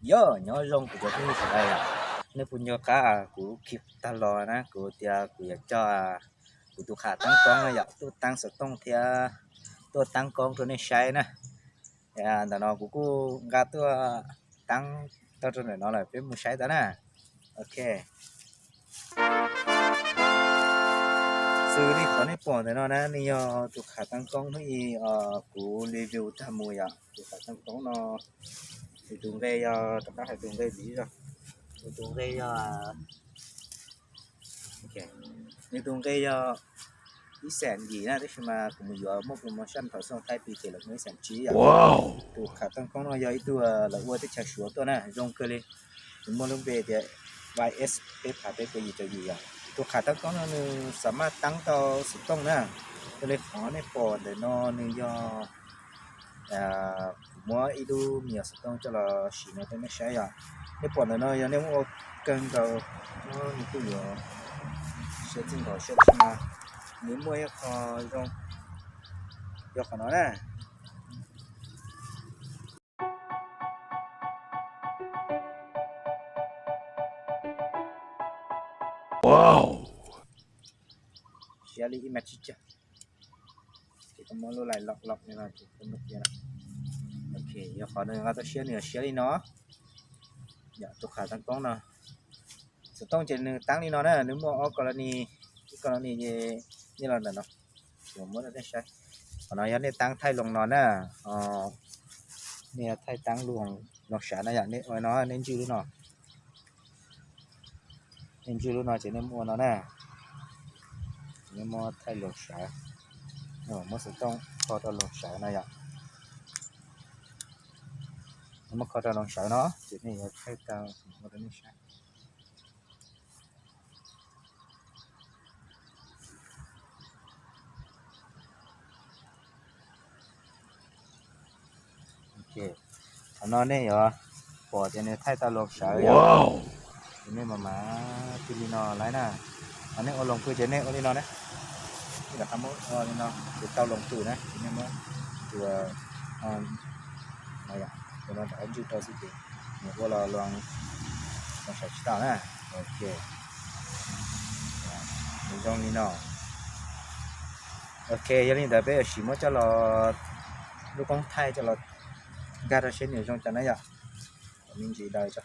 Yog nyob zoo kuv cov phooj ywg sawv daws, nej puas nco qab kuv khi tag los na, kuv tias kuv yuav coj kuv tus qham teeb koob no yom, tuaj teeb xov tooj thiab tuaj teeb koob rau nej saib na. Ntawm no kuv kuj nqa tuaj teeb tau rau ntawm no lawm, peb mus saib tau na. Ok. Xws li qhov nej pom ntawm no na, nws yog tus qham teeb koob hnub ib kuv review tag mus yom. Tus qham teeb koob no, nws tus nqe yog, rov qab hais tus nqe ntxiv zog. Nws tus nqe yog, nws tus nqe yog ib xees yim na, tab sis mas kuv mus yuav muaj promotion thaum xyoo thaib pis ces lawv muaj ib xees tsib yom. Tus qham teeb koob no yog ib tug lawv ua teb chaws Suav tuaj na, zoo kawg li. Nws muaj lub npe tias Y S peb phav peb puas yim caum yim yom. Tus qham teeb koob no nws xam maj teeb tau xov tooj na. Raws li qhov nej pom ntawm no nws yog, kuv muab ib lub me nyuam xov tooj coj los sim no rau nej saib yom. Nej pom ntawm no yog nej muab ua kawg nkaus, nws kuj yuav siab txij nkaus siab tsis mas nws muaj ib qho zoo yog qhov no na. Siab li ib mas tsis tsawg. Ces koj muab lub lais lom lom li no ces koj muab kiag na. Ok, yog qhov nws nqa tau siab nws yog siab li no. Yog tus qham teeb koob no, xov tooj ces nws teeb li no na, nws muaj ob kos los ni, ib kos los ni ces nej los ntawm no, kuv muab rau nej saib. Qhov no yog nej teeb thaij loo no na, nej thaij teeb loo, loo sav no yom, nej ua no nej ntswj lub no. Nej ntswj lub no ces nej muab ua no na. Nej muab thaij loo sawv, muab xov tooj kho rau loo sawv no yom. Nej muab kho rau loo sawv no ces nej yuav thaij tau ua rau nej saib. Qhov no nej yuav pom tias nws thaij tau loo sawv yom. Ces nej mam mam tig li no lawm na. Ho nej ua loo pw ces nej ua li no na. Ib yam qhov muab ua li no ces tau loo pw na, ces nej muab tua no yom, tua no rov ntswj rau xwb ces nws ua los loo sawv tsis tau na. Ok, nws zoo li no. Ok, yog li ntawd peb yuav sim muab coj los, lub koob thaij coj los nkag rau seb nws zoo cas na yom. Me ntsis daws tso.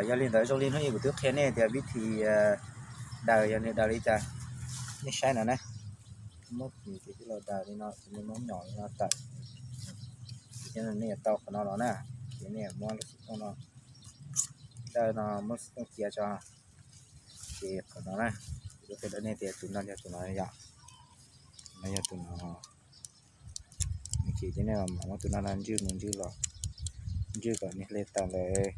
Yog li ntawd zoo li hnub ib kuv twb qhia nej tias vib thi daws yog nws daws li cas, nej saib no na. Muab tis tij los daws li no, ces nej muab nyom li no tawm, ces nej yuav tau qhov no los na. Ces nej muab lub xov tooj no, daws no muab xov tooj cia tso. Ces qhov no na, kuv qhia rau nej tias tus no yog tus no yom, no yog tus no. Ok, ces nej mam muab tus no no ntswj mus ntswj los, ntswj kom nws hle tawm lawm.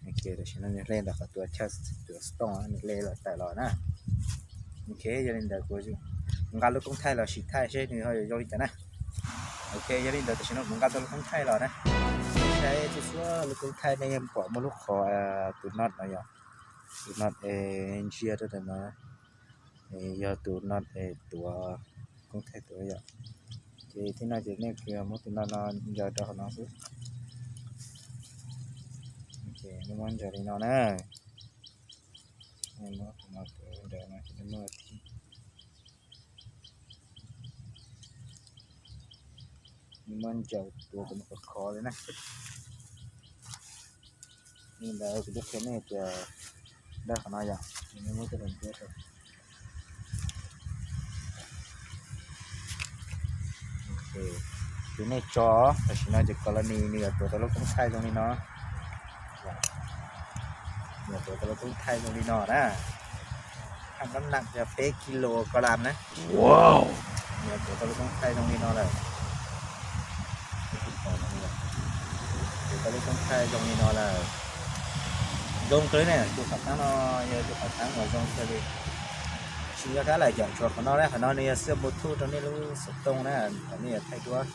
Ok, tam sim no nws hle ntawm qhov tus chaw, tus xov tooj nws hle los tawm los na. Ok, yog li ntawd kuv nqa lub koob thaij los sim thaij seb nws ho yuav zoo li cas na. Ok, yog li ntawd tam sim no kuv nqa tau lub koob thaij los na. Saib txhua txhua lub koob thaij nej yeej pom muaj lub qhov tus no no yog tus no es ntsia rau ntawm no, yog tus no es tuav, koob thaij tuav yom. Ces thib no ces nej muab tus no no ntsaws rau hauv no xwb. Ok, nej muab ntsaws li no na. Nej muab tus no tuav ntawm no ces nej muab thib, nej muab ntsaws tuav kom nws khov khov li na. Li ntawd kuv twb qhia nej tias dawb qhov no yom, ces nej muab coj los ntsia rau. Ces nej tso, tam sim no ces kos los ni nws yuav tuav tau lub koob thaij zoo li no. Nws yuav tuav tau lub koob thaij zoo li no na. Haj nab nam yog peb kilo kos las na. Nws yuav tuav tau lub koob thaij zoo li no lawm. Tuav tau lub koob thaij zoo li no lawm. Zoo kawg li ne, tus qhov teeb no yog tus qhov teeb uas zoo kawg li. Tsis nco qab lawm, cov tshuav qhov no na, qhov no nws yog xwb Bluetooth rau nej lub xov tooj na, kom nej yuav thaij duab.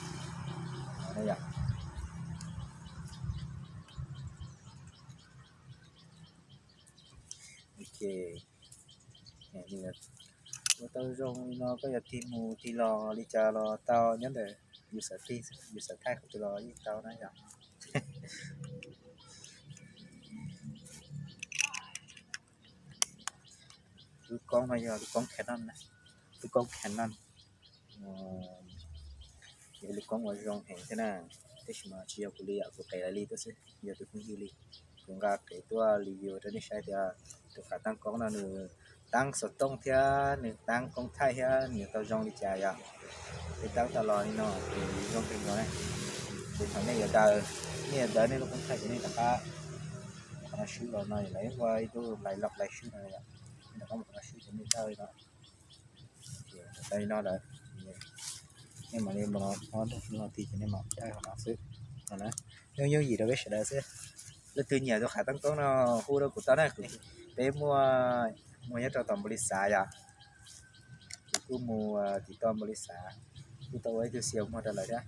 Qhov no yom. Ces ua tau zoo li no koj yuav tig mus tig los li cas los tau, nyob ntawm yus xav tig yus xav thaij qhov twg los yeej tau na yom. Lub koob no yog lub koob Canon na, lub koob Canon. Yog lub koob uas zoo heev thiab na, tab sis mas tsis yog kuv li yom, kuv qev li tuaj xwb, yog tus phooj ywg li. Kuv nqa qev tuaj review rau nej saib tias tus qhav taab koob no nws taab xov tooj thiab nws taab koob thaij thiab nws tau zoo li cas yom. Peb taab tau los li no ces zoo kawg nkaus na. Ces thaum nej yuav daws, nej yuav daws nej lub koob thaij ces nej rov qab muab qhov no swb los no, lawv ua ib tug lais loj lais swb no yom. Nej rov qab muab qhov no swb ces nej daws li no. Daws li no lawm, nej mam li mus ob tug no tig ces nej mam daws qhov no xwb. Yooj yooj yim rau peb sawv daws xwb. Leej twg nyiam tus qhav taab koob no hu rau kuv tau na. Peb muaj, muaj nyob rau tom npaum li xav yom. Kuv kuj mus tim tom npaum li xav, kuj tau ua ib tug xia muag rau lawv thiab.